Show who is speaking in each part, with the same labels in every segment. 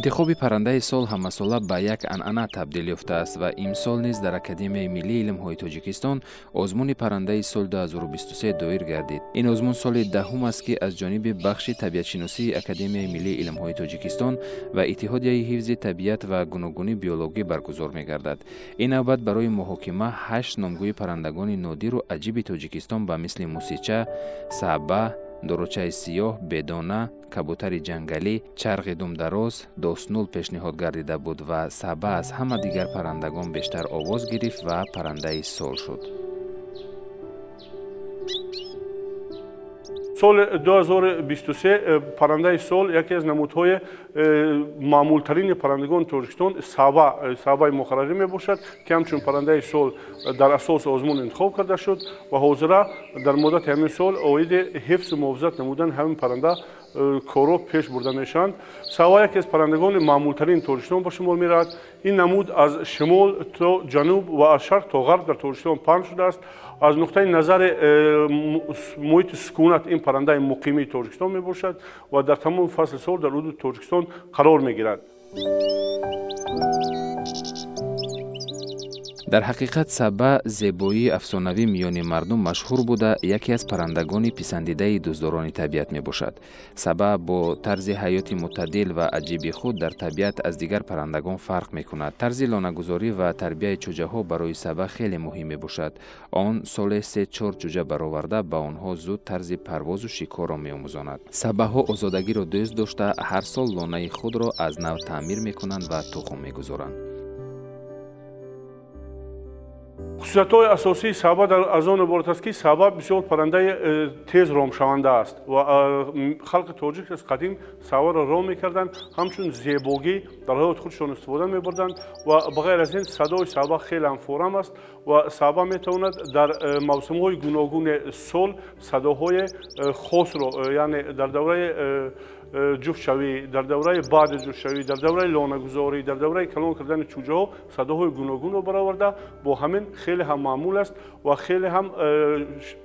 Speaker 1: Интихоби паррандаи сол ҳамасола ба як анъана табдил ёфтааст ва имсол низ дар Академияи миллии илмҳои Тоҷикистон озмуни паррандаи сол 2023 доир гардид. Ин озмун соли даҳум аст, ки аз ҷониби бахши табиатшиносии Академияи миллии илмҳои Тоҷикистон ва Иттиҳодияи ҳифзи табиат ва гуногунии биологӣ баргузор мегардад. Ин навбат барои муҳокима 8 номгӯи паррандагони нодиру аҷиби Тоҷикистон ба мисли мусича, саъба, доручаи сиёҳ, бедона, кабутари ҷангалӣ, чарғи думдароз, доснуль пешниҳод гардида буд ва саъба аз ҳама дигар паррандагон бештар овоз гирифт ва паррандаи сол шуд.
Speaker 2: Соли 2023 паррандаи сол яке аз намудҳои маъмултарини паррандагони Тоҷикистон саъбаи муқаррарӣ мебошад, ки ҳамчун паррандаи сол дар асоси озмун интихоб карда шуд ва ҳозира дар муддати ҳамин сол оиди ҳифзу муҳофизат намудани ҳамин парранда корҳо пеш бурда мешаванд. Саъба яке аз паррандагони маъмултарини Тоҷикистон ба шумор меравад. Ин намуд аз шимол то ҷануб ва аз шарқ то ғарб дар Тоҷикистон паҳн шудааст. Аз нуқтаи назари муҳити сукунат ин паррандаи муқимии Тоҷикистон мебошад ва дар тамоми фасли сол дар ҳудуди Тоҷикистон қарор мегирад.
Speaker 1: Дар ҳақиқат саъба зебоии афсонавӣ миёни мардум машҳур буда, яке аз паррандагони писандидаи дӯстдорони табиат мебошад. Саъба бо тарзи ҳаёти мӯътадил ва аҷиби худ дар табиат аз дигар паррандагон фарқ мекунад. Тарзи лонагузорӣ ва тарбияи чӯҷаҳо барои саъба хеле муҳим мебошад. Он соле 3-4 чӯҷа бароварда ба онҳо зуд тарзи парвозу шикорро меомӯзонад. Саъбаҳо озодагиро дӯст дошта, ҳар сол лонаи худро аз нав таъмир мекунанд ва тухм мегузоранд.
Speaker 2: Хусусиятҳои асосии саъба аз он иборат аст, ки саъба бисёр паррандаи тез ромшаванда аст ва халқи тоҷик аз қадим саъбаро ром мекарданд, ҳамчун зебогӣ дар ҳаёти худшон истифода мебурданд ва ба ғайр аз ин садои саъба хеле ҳам форам аст ва саъба метавонад дар мавсимҳои гуногуни сол садоҳои хосро, яъне дар давраи ҷуфтшавӣ, дар давраи баъди ҷуфтшавӣ, дар давраи лонагузорӣ, дар давраи калон кардани чӯҷаҳо садоҳои гуногунро бароварда, бо ҳамин хеле ҳам маъмул аст ва хеле ҳам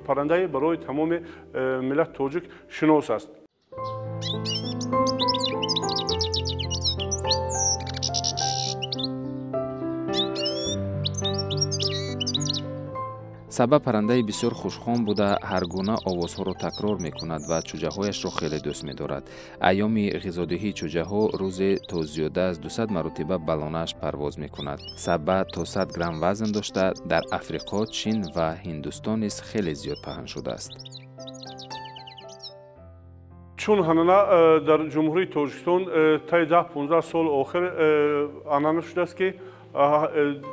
Speaker 2: паррандаи барои тамоми миллати тоҷик шинос аст.
Speaker 1: Саъба паррандаи бисёр хушхон буда, ҳар гуна овозҳоро такрор мекунад ва чӯҷаҳояшро хеле дӯст медорад. Айёми ғизодиҳии чӯҷаҳо рӯзе то зиёда аз 200 маротиба ба лонааш парвоз мекунад. Саъба то 100 грамм вазн дошта, дар Африқо, Чин ва Ҳиндустон низ хеле зиёд паҳн шудааст.
Speaker 2: Чун ҳанана дар Ҷумҳурии Тоҷикистон таи 10-15 сол охир анъана шудааст, ки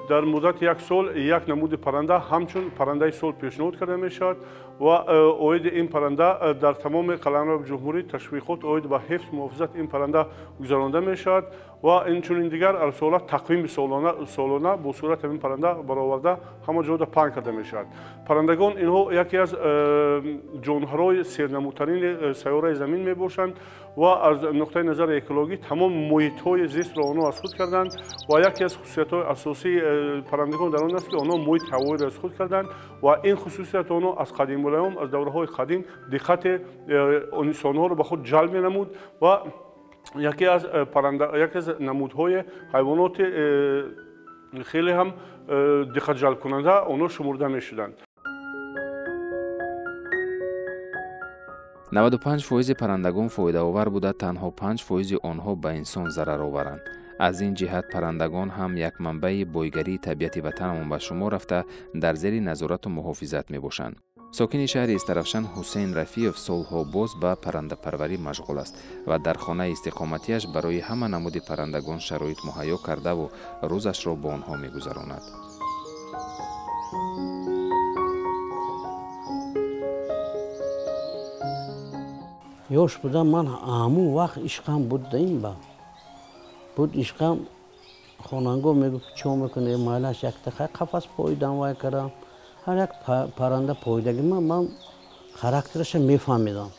Speaker 2: дар муддати як сол як намуди парранда ҳамчун паррандаи сол пешниҳод карда мешавад ва оиди ин парранда дар тамоми қаламрави ҷумҳурӣ ташвиқот оид ба ҳифз муҳофизати ин парранда гузаронда мешавад ва инчунин дигар ҳарсола тақвими солона бо сурати ҳамин парранда бароварда ҳама ҷода паҳн карда мешавад. Паррандагон инҳо яке аз ҷонварҳои сернамудтарини сайёраи замин мебошанд ва аз нуқтаи назари экологӣ тамоми муҳитҳои зистро онҳо аз худ карданд ва яке аз хусусиятҳои асосии паррандагон дар он аст, ки онҳо муҳити ҳавоиро аз худ карданд ва ин хусусият онҳо аз қадимулайём, аз давраҳои қадим диққати инсонҳоро ба худ ҷалб менамуд ва яке аз намудҳои ҳайвоноти хеле ҳам диққатҷалбкунанда онҳо шумурда мешуданд.
Speaker 1: 95% паррандагон фоидаовар буда, танҳо 5% онҳо ба инсон зарароваранд. Аз ин ҷиҳат паррандагон ҳам як манбаи бойгарии табиати ватанамон ба шумор рафта, дар зери назорату муҳофизат мебошанд. Сокини шаҳри Истаравшан Ҳусейн Рафиев солҳо боз ба паррандапарварӣ машғул аст ва дар хонаи истиқоматиаш барои ҳама намуди паррандагон шароит муҳайё кардаву рӯзашро бо онҳо мегузаронад.
Speaker 3: Ёш будам ман, ҳамун вақт ишқам буд да ин ба. Буд ишқам, хонанго мегуфт чо мекунӣ, майлаш якта хай қафас поидам вай кардам. Ҳар як паранда поидаги ман характераша мефаҳмидам.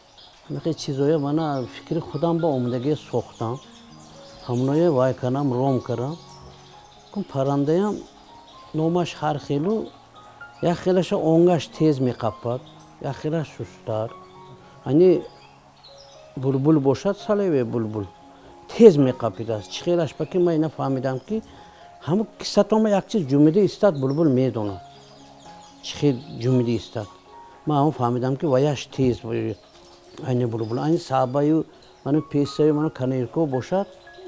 Speaker 3: Ҳамихе чизоя мана фикри худам ба омадагие сохтам. Ҳамоное вай кардам, ром кардам. Парандаям номаш ҳар хелу, як хелаша онгаш тез меқапад, як хелаш сусттар. Ани булбул бошад, салеве булбул тез меқапидааст. Чӣ хелаш ба ки ман ина фаҳмидам, ки ҳамун киссатома як чиз ҷумида истад, булбул медонад чӣ хел ҷумида истад. Ман ҳамун фаҳмидам, ки ваяш тез айни булбул, айни сабаю ману песаю ману канерко бошад,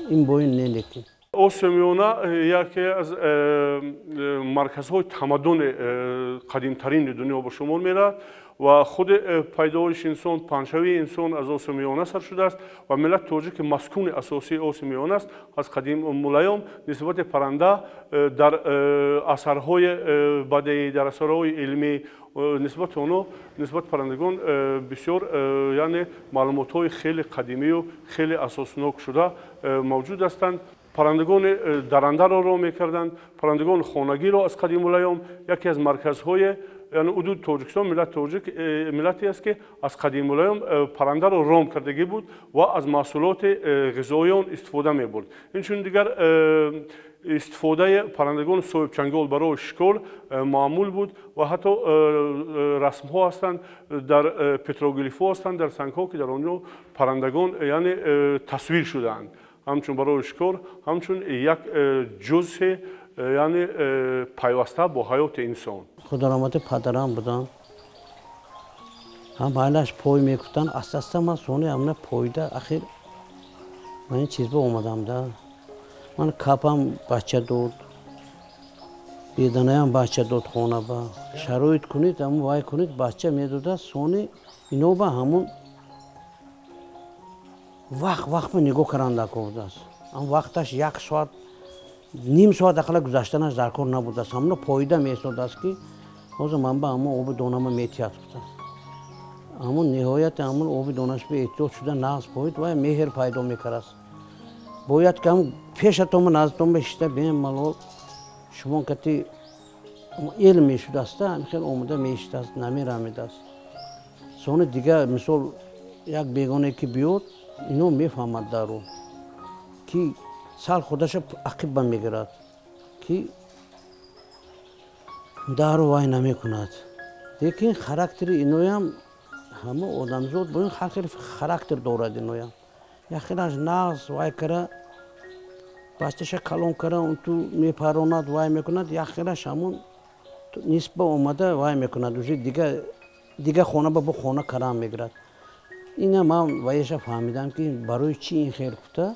Speaker 3: ин боин не лекин.
Speaker 2: Осиёи Миёна яке аз марказҳои тамаддуни қадимтарини дунё ба шумор меравад ва худи пайдоиши инсон, паҳншавии инсон аз Осиёи Миёна сар шудааст ва миллати тоҷик, ки маскуни асосии Осиёи Миёна аст, аз қадимулайём нисбати парранда дар асарҳои бадеӣ, дар асарҳои илмӣ нисбати онҳо, нисбати паррандагон бисёр яъне маълумотҳои хеле қадимию хеле асоснок шуда мавҷуд ҳастанд. Паррандагони дарандаро ро мекарданд, паррандагони хонагиро аз қадимулайём яке аз марказҳои яъне ҳудуди Тоҷикистон, миллати тоҷик миллате аст, ки аз қадимулайём паррандаро ром кардагӣ буд ва аз маҳсулоти ғизоии он истифода мебурд. Инчунин дигар истифодаи паррандагони соҳибчангол барои шикор маъмул буд ва ҳатто расмҳо ҳастанд, дар петроглифҳо ҳастанд, дар сангҳо, ки дар он ҷо паррандагон яъне тасвир шудаанд ҳамчун барои шикор, ҳамчун як ҷузъе яъне пайваста бо ҳаёти инсон.
Speaker 3: Худо раҳмати падарам будам, ҳам айлаш пой мекуфтанд. Аста аста ман сони ҳамна пойда ахир ман ин чиз ба омадам да. Ман капам бача дод, беданаям бача дод. Хона ба шароит кунед, ҳамун вай кунед, бача медода. Сони ино ба ҳамун вақт вақт ба нигоҳ кардан даркор будааст. Ам вақташ як соат, ним соат ақалла гузаштанаш дар кор набудааст. Ҳамуна поида меистодааст, ки ҳозир ман ба ҳамун оби донама метиҳад гуфта. Ҳамун ниҳояти ҳамун оби донаш ба эҳтиёт шуда нағз поид ва меҳр пайдо мекардааст. Бояд ки ҳам пешатонба, наздатонба шита бемалол шумо кати илм мешудааста, ҳамин хел омода меиштааст, намерамидааст. Сони дигар мисол як бегонае ки биёд, ино мефаҳмад дару ки сал худаша ақибба мегирад, ки дару вай намекунад. Лекин характери иноям ҳама одамзод бо ин ҳар хел характер дорад. Иноям як хелаш нағз вай кара, бачаша калон кара, он ту мепаронад, вай мекунад. Як хелаш ҳамун нисба омада вай мекунад, уже дига хона ба бо хона карам мегирад. Ина ман ваяша фаҳмидам, ки барои чӣ ин хел гуфта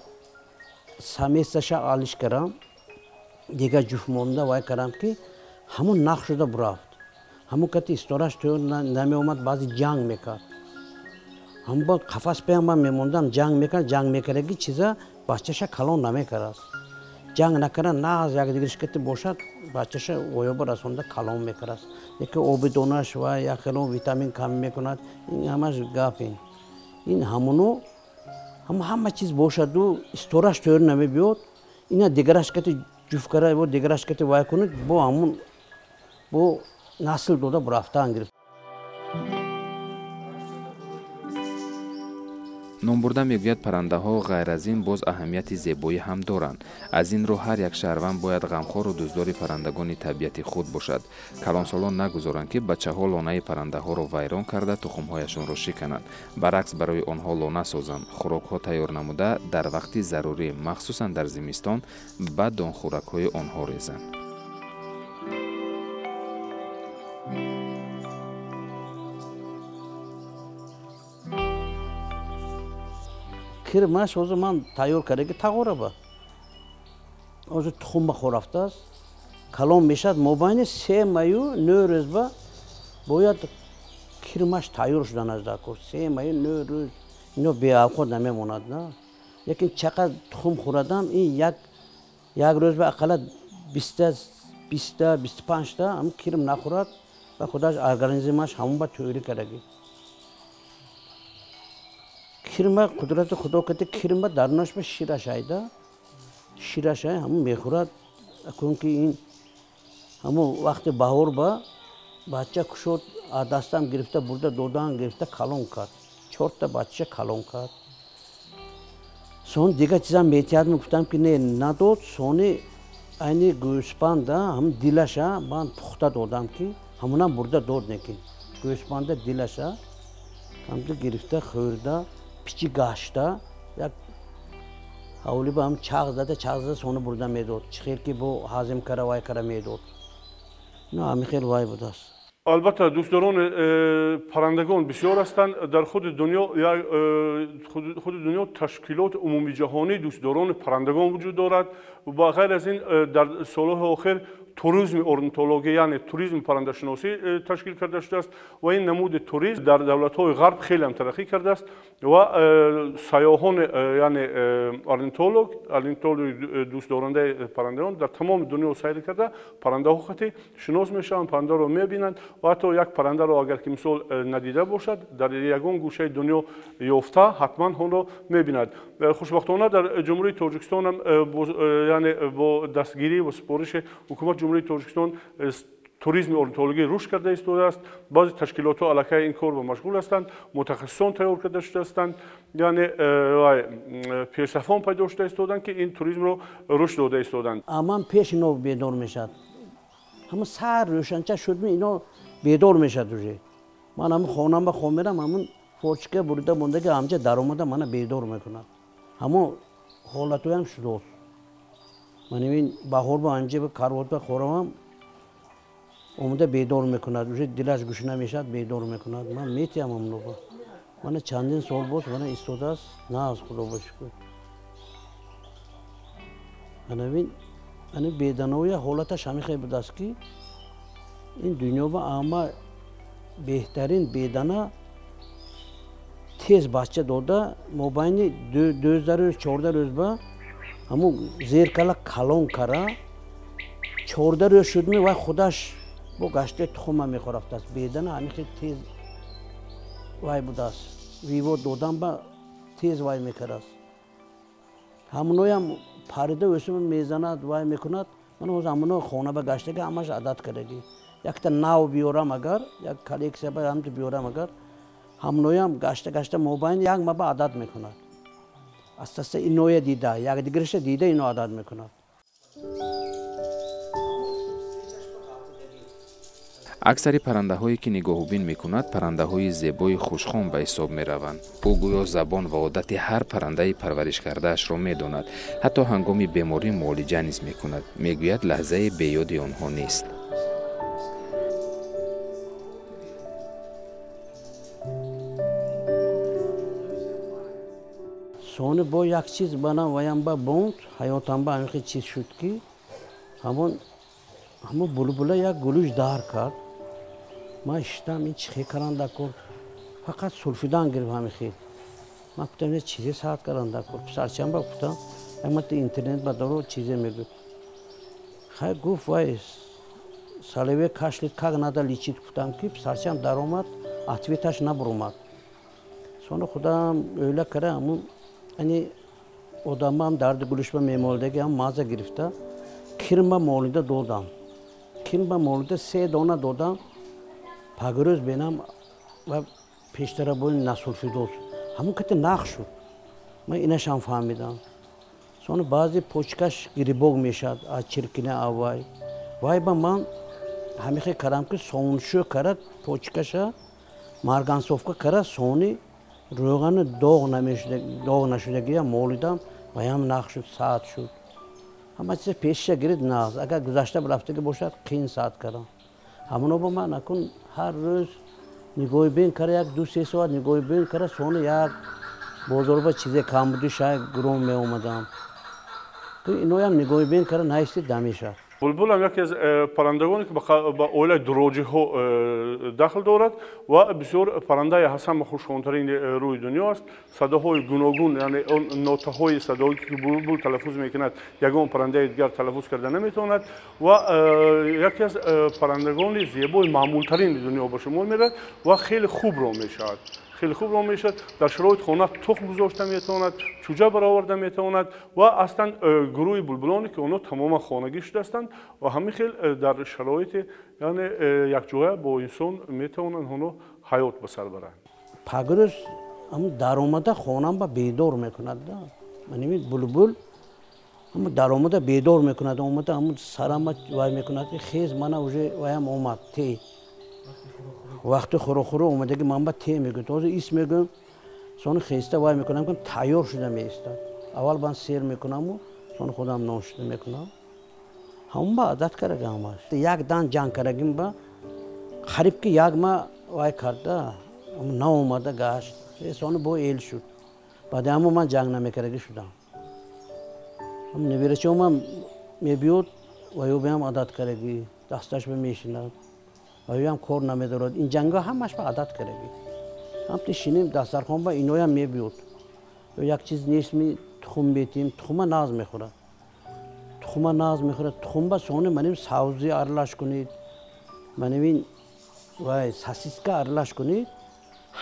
Speaker 3: самецаша алиш карам, дига ҷуфт монда вай карам, ки ҳамун нақш шуда бурафт. Ҳамун кати истораш тӯ намеомад, баъзе ҷанг мекард. Ҳамун ба қафас пеам ман мемондам, ҷанг мекард. Ҷанг мекардаги чиза бачаша калон намекардааст. Ҷанг накарда нағз якдигариш кати бошад, бачаша оёба расонда калон мекардааст. Лекин оби донаш ва як хело витамин кам мекунад, ин ҳамаш гап. Ин ҳамуно ҳама чиз бошаду истораш тӯр намебиёд. Ина дигараш кати ҷуфт кара, бо дигараш кати вай кунед, бо ҳамун бо насл дода бурафтан гирифт.
Speaker 1: Номбурда мегӯяд, паррандаҳо ғайр аз ин боз аҳамияти зебоӣ ҳам доранд. Аз ин рӯ ҳар як шаҳрванд бояд ғамхору дӯстдори паррандагони табиати худ бошад. Калонсолон нагузоранд, ки бачаҳо лонаи паррандаҳоро вайрон карда, тухмҳояшонро шикананд. Баръакс, барои онҳо лона созанд, хӯрокҳо тайёр намуда, дар вақти зарурӣ, махсусан дар зимистон, ба донхӯракҳои онҳо резанд.
Speaker 3: Кирмаш ҳозир ман тайёр кардаги тағора ба ҳозир тухм ба хорафтааст, калон мешавад. Мобайни 3 маю 9 рӯз ба бояд кирмаш тайёр шуданаш дар кор. 3 маю 9 рӯз ино беавқот намемонад на. Лекин чақад тухм хӯрадам, ин як рӯз ба ақалла 20-та, 20-та, 25-та ҳам кирм нахӯрад ва худаш организмаш ҳамон ба тӯрӣ кардагӣ. Кирма қудрати худо кати кирма дарунаш ба шираш айда. Шираш ай ҳамун мехӯрад. Акун ки ин ҳамун вақти баҳор ба бача кушод, аз дастам гирифта бурда додан гирифта калон кард. 4та бача калон кард. Сон дига чизам метиҳад, мегуфтам ки не, надод. Сони айни гӯспанда ҳам дилаша ман пухта додам ки ҳамунам бурда дод неки. Гӯспанда дилаша ҳамду гирифта хӯрда пичи гашта як ҳавли ба ҳам чағ зада сони бурда медод. Чӣ хел ки бо ҳазм кара вай кара медод. Ну ҳамин хел вай будааст.
Speaker 2: Албатта дӯстдорони паррандагон бисёр ҳастанд. Дар худи дунё ташкилоти умумиҷаҳонии дӯстдорони паррандагон вуҷуд дорад. Ба ғайр аз ин дар солҳои охир туризми орнитология, яъне туризми паррандашиносӣ ташкил карда шудааст ва ин намуди туризм дар давлатҳои ғарб хеле ҳам тараққӣ кардааст ва сайёҳони яъне орнитолог дӯстдорандаи паррандагон дар тамоми дунё сайр карда паррандаҳо хати шинос мешаванд, паррандаро мебинанд ва ҳатто як паррандаро агар ки мисол надида бошад дар ягон гӯшаи дунё ёфта ҳатман онро мебинад. Хушбахтона дар Ҷумҳурии Тоҷикистон ҳам яъне бо дастгирӣ ва супориши ҳукумати Ҷумҳурии Тоҷикистон туризми орнитологӣ рушд карда истодааст. Баъзе ташкилотҳо аллакай ин кор ба машғул ҳастанд, мутахассисон тайёр карда шуда ҳастанд, яъне пешсафон пайдо шуда истоданд ки ин туризмро рушд дода истоданд.
Speaker 3: Аман пеш ино бедор мешавад. Ҳамун сар рӯшанча шудми ино бедор мешавад уже. Ман ҳамун хонам ба хоб мерам, ҳамун форчика бурида мондаги ҳамҷа даромада мана бедор мекунад. Ҳамун ҳолатҳоям шудааст. Ман ин баҳор ба анҷа ба карвот ба хоравам омада бедор мекунад. Уже дилаш гушна мешавад, бедор мекунад. Ман метиҳам ҳамнога. Мана чандин сол боз мана истодааст, на аз Худо ба шукр. Ана беданоя ҳолаташ ҳамин хел будааст ки ин дунё ба ама беҳтарин бедана тез бача дода мобайни 12 рӯз 14 рӯз ба ҳамун зеркала калон кара 14 рӯз шудми вай худаш бо гаштаи тухума мехӯрафтааст. Бедана ҳамин хел тез вай будааст. Виво додан ба тез вай мекардааст. Ҳамуноям парида өсума мезанад, вай мекунад. Ман ҳозир ҳамуно хона ба гаштаги ҳамаш адат кардагӣ. Якта нав биёрам агар, як коллексия ба ҳамту биёрам агар, ҳамуноям гашта гашта мобайни як ма ба адат мекунад. Аста-аста иноя дида, якдигараша дида ино адат мекунад.
Speaker 1: Аксари паррандаҳое ки нигоҳубин мекунад, паррандаҳои зебои хушхон ба ҳисоб мераванд. Ӯ гӯё забон ва одати ҳар паррандаи парваришкардаашро медонад. Ҳатто ҳангоми беморӣ муолиҷа низ мекунад. Мегӯяд лаҳзаи беёди онҳо нест.
Speaker 3: Сони бо як чиз банам ваям ба бонд, ҳаётам ба ҳамин хел чиз шуд ки ҳамон булбула як гулӯш дар кард. Ман шитам ин чӣ хел кардан дакор, фақат сулфидан гирифт ҳамин хел. Ман гуфтам ин чизе саат кардан дакор. Писарчам ба гуфтам як интернет ба даро чизе мегӯяд. Хай гуфт вай солевой кашляет, как надо лечить, гуфтам ки писарчам даромад, ответаш набуромад. Сони худам ӯйла кара ҳамун ани одамам дарди гулӯшба мемолидаги ҳам маза гирифта кирма молида додам. Кирма молида 3 дона додам. Пагрӯз бенам ва пештара бои насулфидоз. Ҳамун кати нақ шуд. Ман инашам фаҳмидам. Сони баъзе почкаш грибок мешавад аз чиркина аввай. Вай ба ман ҳамин хел кардам ки соншӯ карад почкаша маргансовка карад, сони рӯғани доғ нашудагия молидам, ваям нақ шуд, саат шуд. Ҳама чиза пешиша гирид нағз. Агар гузашта рафтагӣ бошад, қиин саат кардам. Ҳамоно ба ман акун ҳар рӯз нигоҳибин кара, як 2-3 соат нигоҳибин кара, сони як бозорба чизе камбуди шай гуром меомадам. Иноям нигоҳибин кара наистид дамешад.
Speaker 2: Булбул ҳам яке аз паррандагоне ки ба оилаи дуроҷиҳо дахл дорад ва бисёр паррандаи ҳасан хушхонтарин рӯи дунё аст. Садоҳои гуногун, яъне он нотаҳои садоҳое ки булбул талаффуз мекунад, ягон паррандаи дигар талаффуз карда наметавонад ва яке аз паррандагони зебои маъмултарини дунё ба шумор меравад ва хеле хуб ром мешавад. Хеле хуб ром мешавад. Дар шароити хона тухм гузошта метавонад, чӯҷа бароварда метавонад ва ҳастанд гурӯҳи булбулоне, ки онҳо тамоман хонагӣ шудаастанд ва ҳамин хел дар шароити, яъне якҷоя бо инсон метавонанд онҳо ҳаёт ба сар баранд.
Speaker 3: Пагрӯз даромада хонам ба бедор мекунад. Маними булбул даромада бедор мекунад, омада ҳамун сарама вай мекунад, ки хез, мана уже ваям омад, те вақти хӯрохӯро омадаги ман ба те мегӯям, ҳозир ис мегӯям, сони хеста вай мекунам, тайёр шуда меистад. Аввал ман сер мекунаму сони худам нон шуда мекунам. Ҳамун ба одат карага ҳамаш. Як дан ҷанг карагим ба қариб ки як ма вай карда, наомада гашт, сони бо эл шуд. Баъди ҳамун ман ҷанг намекарагӣ шудам. Неберачаомам мебиёд, ва ё беам одат карагӣ, дасташ ба мешинад, ва ёам кор намедорад. Ин ҷанга ҳамаш ба одат карагӣ. Ҳамти шинем дастархон ба, иноям мебиёд. Ё як чиз нест, ми тухм метиҳем, тухма нағз мехӯрад. Тухма нағз мехӯрад. Тухм ба сони маним савзӣ аралаш кунед, маним ин вай сосиска аралаш кунед,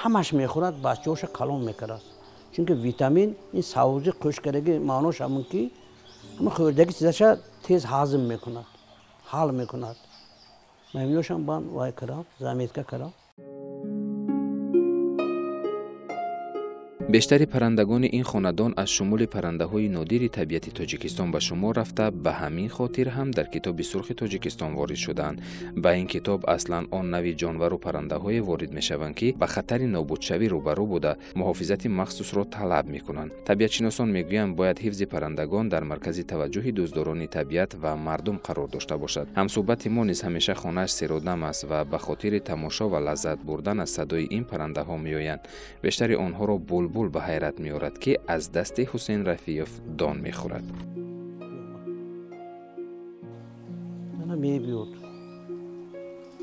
Speaker 3: ҳамаш мехӯрад, бачаҳоша калон мекарад. Чунки витамин ин савзӣ қӯшкараги маънош ҳамун ки ҳама хӯрдаги чизаша тез ҳазм мекунад, ҳал мекунад. Ман иношам бан вай кардам, заметка кардам.
Speaker 1: Бештари паррандагони ин хонадон аз шумули паррандаҳои нодири табиати Тоҷикистон ба шумор рафта, ба ҳамин хотир ҳам дар Китоби сурхи Тоҷикистон ворид шуданд. Ба ин китоб аслан он нави ҷонвару паррандаҳое ворид мешаванд, ки ба хатари нобудшавӣ рӯбарӯ буда, муҳофизати махсусро талаб мекунанд. Табиатшиносон мегӯянд, бояд ҳифзи паррандагон дар маркази таваҷҷӯҳи дӯстдорони табиат ва мардум қарор дошта бошад. Ҳамсӯҳбати мо низ ҳамеша хонааш серодам аст ва ба хотири тамошо ва лаззат бурдан аз садои ин паррандаҳо меоянд. Бештари онҳоро булбул ба ҳайрат меорад, ки аз дасти Ҳусейн Рафиев дон мехӯрад.
Speaker 3: Ана мебиёд,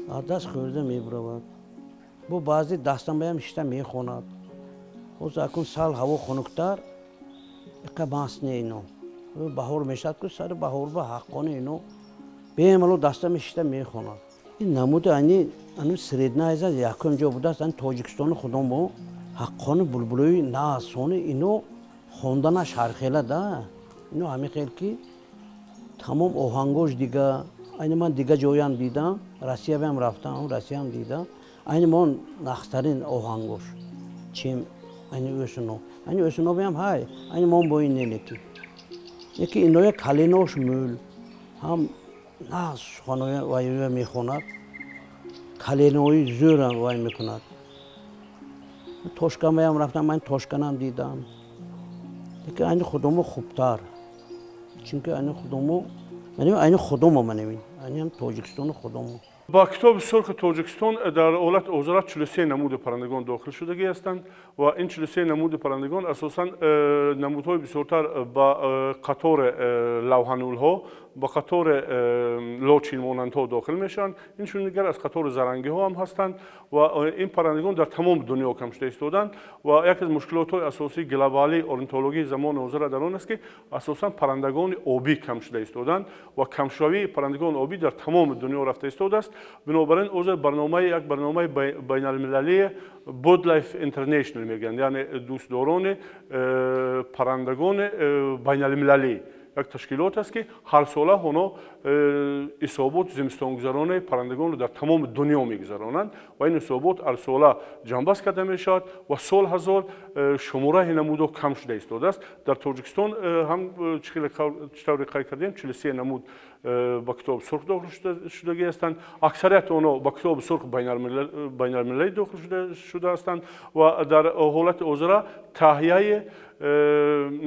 Speaker 3: аз даст хӯрда мебуравад. Бо баъзе дастам баям шишта мехонад. Ҳозир акун сал ҳаво хунуктар, иқа маст не ино. Баҳор мешавад ку сари баҳор ба ҳаққони ино бемалол дастам шишта мехонад. Ин намуди ани ани Средняя Азия якум ҷо будааст, ани Тоҷикистони худон бо ҳаққони булбулои наасони ино хонданаш ҳархела да. Ино ҳамин хел ки тамом оҳангош дига. Айни ман дига ҷоям дидам, Россиябаям рафтам, Россиям дидам. Айни мон нахстарин оҳангош чем айни ӯсуно. Айни ӯсунобаям ҳай, айни мон бо ин нелеки. Яки иноя калинош мӯл, ҳам нағз суханоя вайоя мехонад, калинои зӯрам вай мекунад. Тошканбаям рафтам, ман Тошканам дидам. Лекин айни худомо хубтар. Чунки айни худомо, айни худомо манем, айни ҳам Тоҷикистони худомо.
Speaker 2: Ба Китоби сурхи Тоҷикистон дар ҳолати ҳозира 43 намуди паррандагон дохил шудагӣ ҳастанд ва ин 43 намуди паррандагон асосан намудҳои бисёртар ба қатори лавҳанулҳо, ба қатори лочинмонандҳо дохил мешаванд. Инчунин дигар аз қатори зарангиҳо ҳам ҳастанд ва ин паррандагон дар тамоми дунё кам шуда истоданд ва яке аз мушкилотҳои асосии глобалии орнитологии замони ҳозира дар он аст, ки асосан паррандагони обӣ кам шуда истоданд ва камшавии паррандагони обӣ дар тамоми дунё рафта истодааст. Бинобар ин ҳозир барномаи як барномаи байналмилалии BirdLife International мегӯянд, яъне дӯстдорони паррандагони байналмилалӣ як ташкилот аст, ки ҳар сола онҳо ҳисобот зимистонгузаронаи паррандагонро дар тамоми дунё мегузаронанд ва ин ҳисобот ҳар сола ҷамъбаст карда мешавад ва сол ҳазор шумораи намудҳо кам шуда истодааст. Дар Тоҷикистон ҳам чӣ тавре қайд кардем, 43 намуд ба Китоби сурх дохил шудагӣ ҳастанд. Аксарияти онҳо ба Китоби сурх байналмилалӣ дохил шуда ҳастанд ва дар ҳолати ҳозира таҳияи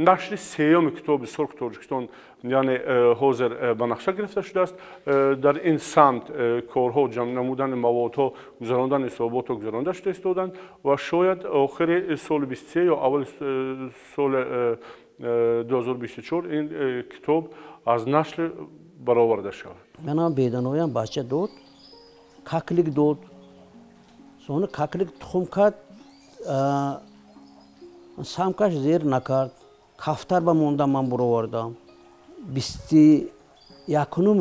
Speaker 2: нашри сеюми Китоби сурхи Тоҷикистон, яъне ҳозир ба нақша гирифта шудааст. Дар ин самт корҳо, ҷамъ намудани маводҳо, гузарондани ҳисоботҳо гузаронда шуда истоданд ва шояд охири соли 23 ё аввали соли 2024 ин китоб аз нашр бароварда шавад.
Speaker 3: Манам беданоям бача дод, каклик дод. Сони каклик тухм кард, самкаш зер накард. Кафтар ба мондам, ман буровардам. 21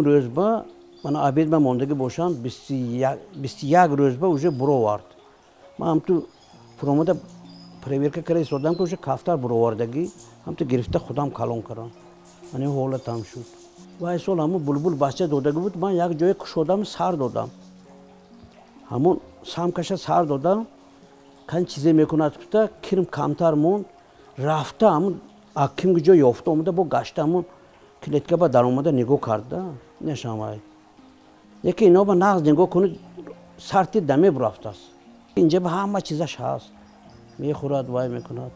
Speaker 3: рӯз ба ман обед ба мондагӣ бошам, 21 рӯз ба уже буровард. Ман ҳамту Фуромада проверка кара истодам, ки уже кафтар буровардагӣ, ҳамто гирифта худам калон кардам. Ани ҳолатам шуд. Вай сол ҳамун булбул бача додагӣ буд, ман як ҷое кушодам, сар додам. Ҳамун самкаша сар додам, кан чизе мекунад гуфта, кирм камтар монд, рафта ҳамун аким ҷо ёфта омада, бо гашта ҳамун клетка ба даромада нигоҳ карда, нешам вай. Яке ино ба нағз нигоҳ кунед, сарти даме бурафтааст. Инҷа ба ҳама чизаш ҳаст. Мехӯрад, вай мекунад.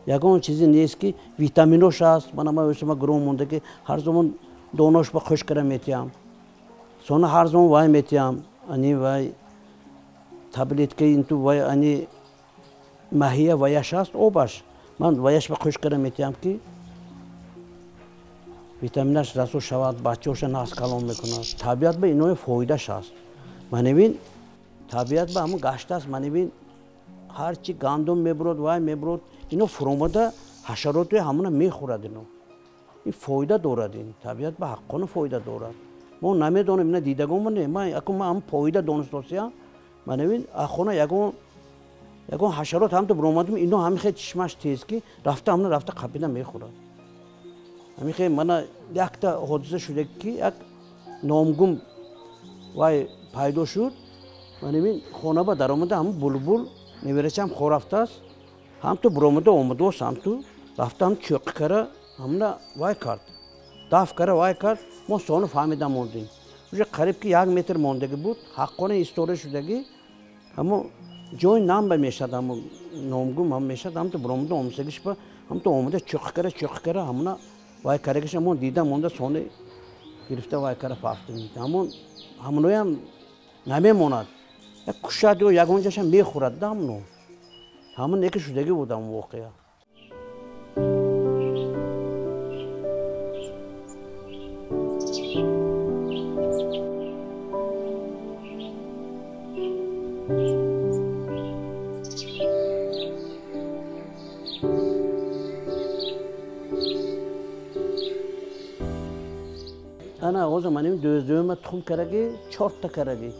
Speaker 3: Ягон чизе нест ки витаминош ҳаст. Мана ман өсима гирон монда ки ҳар замон донош ба хуш кара метиҳам. Сона ҳар замон вай метиҳам. Ани вай таблетка инту вай ани маҳия ваяш ҳаст обаш. Ман ваяш ба хуш кара метиҳам ки витаминаш расо шавад, бачаҳоша нағз калон мекунад. Табиат ба иное фоидаш ҳаст. Манебин табиат ба ҳамун гаштааст, манебин ҳарчи гандум мебурод, вай мебурод, ино фуромада ҳашароти ҳамуна мехӯрад ино. Ин фоида дорад ин. Табиат ба ҳаққона фоида дорад. Мо намедонем, ина дидагонмо не. Ман акун ман ҳамун фоида донистосиям. Манебин ахона ягон ҳашарот ҳамто буромадим, ино ҳамин хел чишмаш тез ки рафта ҳамуна рафта қапида мехӯрад. Ҳамин хел мана якта ҳодиса шуда ки як номгум вай пайдо шуд. Манебин хона ба даромада ҳамун булбул неверачам хор рафтааст, ҳамту буромада омадааст, ҳамту рафта ҳам чӯқи кара ҳамуна вай кард, даф кара вай кард. Мо сону фаҳмида мондем. Уже қариб ки 1 метр мондагӣ буд, ҳаққона истора шудагӣ, ҳамо ҷои нам ба мешад, ҳамо номгум ҳам мешад, ҳамту буромада омсагиш ба ҳамту омада чӯқи кара, чӯқи кара ҳамуна вай карагиша мо дида монда, сони гирифта вай кара пафтем. Ҳамон ҳамуноям намемонад. Як кушад ё ягонҷаша мехӯрад да ҳамуно. Ҳамун яке шудагӣ буд ҳамун воқеа. Ана ҳозир маним дӯздӯма тухм карагӣ, 4та карагӣ.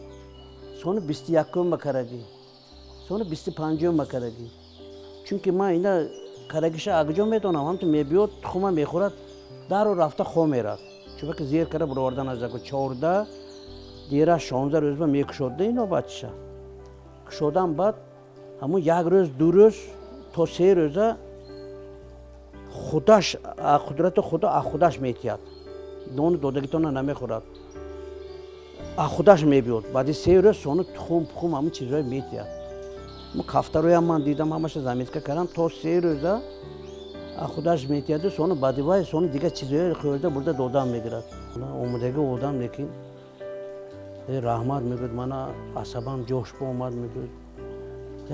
Speaker 3: Сони 21-ма карагӣ. Сони 25-ма карагӣ. Чунки ман ина карагиша агҷо медонам, ҳамту мебиёд, тухма мехӯрад, дару рафта хо мерад. Чунки зер кара буровардан аз заку 14 дера 16 рӯзба мекушодда ино бачаша. Кушодан баъд ҳамун як рӯз, 2 рӯз то 3 рӯза худаш қудрати худо аз худаш метиҳад. Дони додагитона намехӯрад. Аз худаш мебиёд. Баъди 3 рӯз сони тухм, пухум ҳамун чизҳое метиҳад. Мо кафтароям ман дидам, ҳамаша заметка кардам, то 3 рӯза аз худаш метиҳаду сони баъди вай сони дигар чизҳое хӯрда бурда додам мегирад. Омадагӣ одам лекин раҳмат мегӯяд, мана асабам ҷош омад мегӯяд,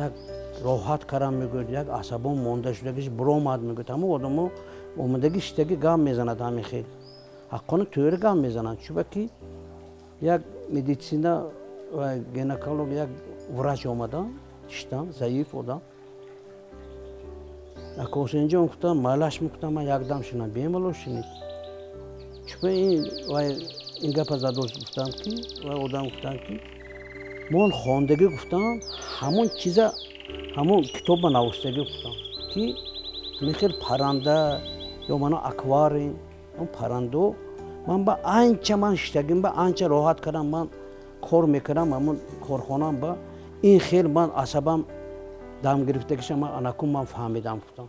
Speaker 3: як роҳат кардам мегӯяд, як асабом монда шудагиш буромад мегӯяд. Ҳамон одамо омадагӣ шиштагӣ гам мезанад ҳамин хел. Ҳаққона тӯри гам мезананд. Чунки як медицина ва гинеколог як врач омадан, шиштан, заиф одам. Ака Ҳусейнҷон гуфтам, майлаш мегуфтам, ман якдам шинам, бемалол шинед. Чунки ин вай ин гапа задост гуфтам ки, вай одам гуфтам ки, мон хондагӣ гуфтам, ҳамон чиза, ҳамон китоба навиштагӣ гуфтам ки ҳамин хел парранда ё мана аквариум, он паррандо ман ба анча ман шиштагим ба анча роҳат кардам, ман кор мекардам ҳамон корхонаам ба ин хел ман асабам дам гирифтагиша ман анакун ман фаҳмидам гуфтам.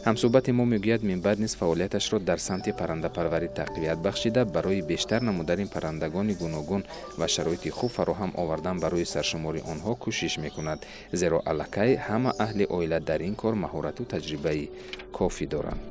Speaker 1: Ҳамсӯҳбати мо мегӯяд, минбаъд низ фаъолияташро дар самти паррандапарварӣ тақвият бахшида, барои бештар намудани паррандагони гуногун ва шароити хуб фароҳам овардан барои саршумори онҳо кӯшиш мекунад, зеро аллакай ҳама аҳли оила дар ин кор маҳорату таҷрибаи кофӣ доранд.